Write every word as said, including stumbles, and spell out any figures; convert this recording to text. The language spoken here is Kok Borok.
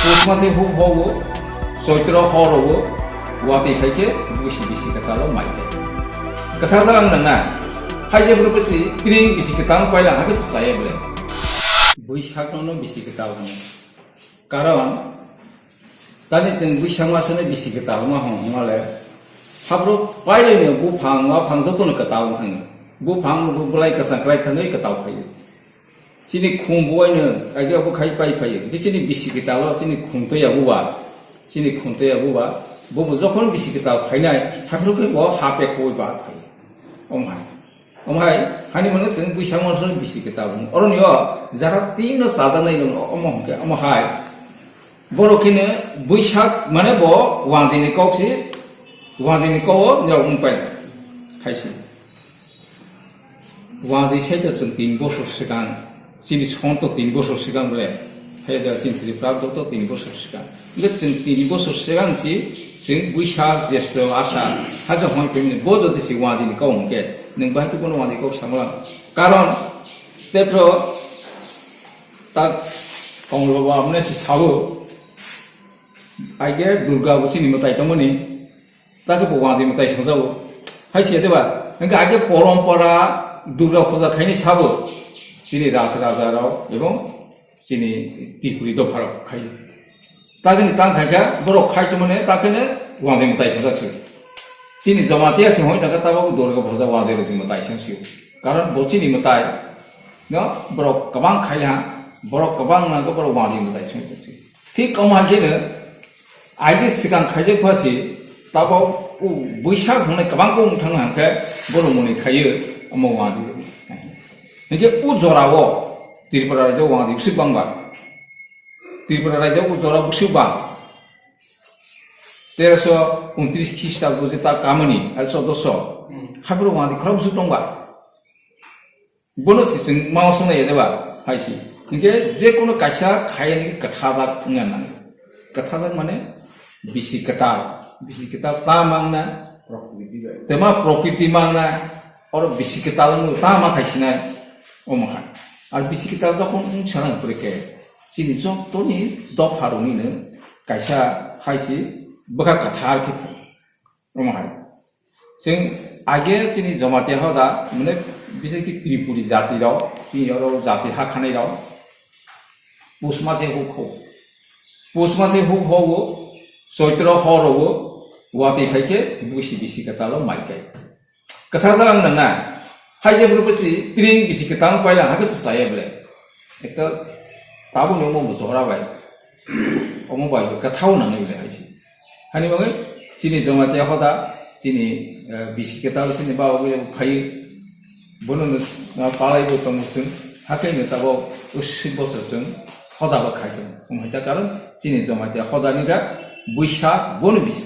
Pus mase huk bogo, Choitro horogo, watwi khaikhe bisi bisi kwtalo maikhe. Kwthar jaga wng nangna, haije bwrwkhe si tring bisi kwtal paila hakhe to chaya bwle. Bwsakno no bisi kwtal hwnwi. Karon, tani chwng bwsakma sene bisi kwtal ma hwn hwnmale, habrok pairwino buphang, waphang jotono kwtal wng thangwi. Buphang, bu-, bwlai kwchang kwlai thangwi kwtal phaio. Chini khum buaino, age obo khai pai phaio. Hwnkhe chini bisi kwtalo, chini khum toya buba. Chini khum toya buba. Bobo jokhon bisi kwtal phainai, habrokhe bo ha pekoi ba phaio. Omhai. Omhai, hani mano chwng bwsakma sene bisi kwtal hwn. Oroni o jara tino chajaknai rok omo hwnkhe, omo hai. Borok kheno bwsak mane bo wanjini kok si, wanjini kok o nirok wng pai. Khaisi. Wanjwi sai to chwng tin bosor swkang, chini son to tin bosor swkang bole. Hai da chini Tripura to tin bosor swkang. Hwnkhe chwng tin bosor swkang si, chwng Buisak, Jesto, Asar, haja hwn pemini bo jodi si wanjini kok hwnkhe, nwng bahai to bono wanjini kok samala. Karon, tepro, ta konglo ba amne si sabu, aige Durga bo chini mwtai tongmani, ta khe bo wanjwi mwtai songjago. Hai se deba, hwnkhe aige porompora Durga puja khaini sabu, chini ras raja rok ebong chini Tripuri dopha rok khai. Takini tang khaikha, borok khai tongmani, takini wanjwi mwtai sajak se. Chini Jamatia se hoi taka tabok Durga puja wanjwi rwjwi mwtai se si. Karon bo chini mwtai, no, borok kwbang khai ha, borok kwbang na borok wanjwi mwtai se si. Thik omo hai kheno, aidi swkang khaijak pha si, tabok u Buisak hwnwi kwbang kung thang hangkhe, borok mwnwi khaiyo, omo wanjwi. Hingke u jorao Tripura rajyo wanjwi swk bangba. Tripura rajyo o jora bwswk ba teroso untris Khristabdo je ta kamani, ar choddoso. Hmm. Haphuru wngdi khorok bwswk tongba. Bono si chwng ma osong nai deba, hai si. Hingke je kono kaisa khayani kwthajak wngya nang. Kwthajak mane bisi kwtal. Bisi kwtal ta mangna, prokriti bai. Tema prokriti mangna, oro bisi kwtal wngwi ta ma khai sinai. Omo hai. Ar bisi kwtal jokhon wng sana pore khe, chini jottoni dopha rwnino kaisa hai si bwkha kwthar khe phai. Omo hai. Chwng age chini Jamatia hoda, mane, biseki Tripuri jati rok, chini oro jati ha khanai rok, Pus mase huk ho. Pus mase huk ho o, Choitro hor o, watwi khai khe bisi bisi kwtalo mai kai. Kwthar jaga wng nang na. Hai je bwrwi bwsi tring bisi kwtal paila, hakhe to chaya bwle. Ekta tabukni omo bo chokra bai. Omo bai bo kwthao nang nai bwle hai se. Hani bagwi chini Jamatia hoda, chini, eh, bisi kwtal chini ba obo phai. Bono no, ah, palai bo tongo chwng. Hakhe no tabuk usi bosor chwng hoda bo khai tongo. Omo hai ta karon chini Jamatia hoda ni da buisa bono bisi.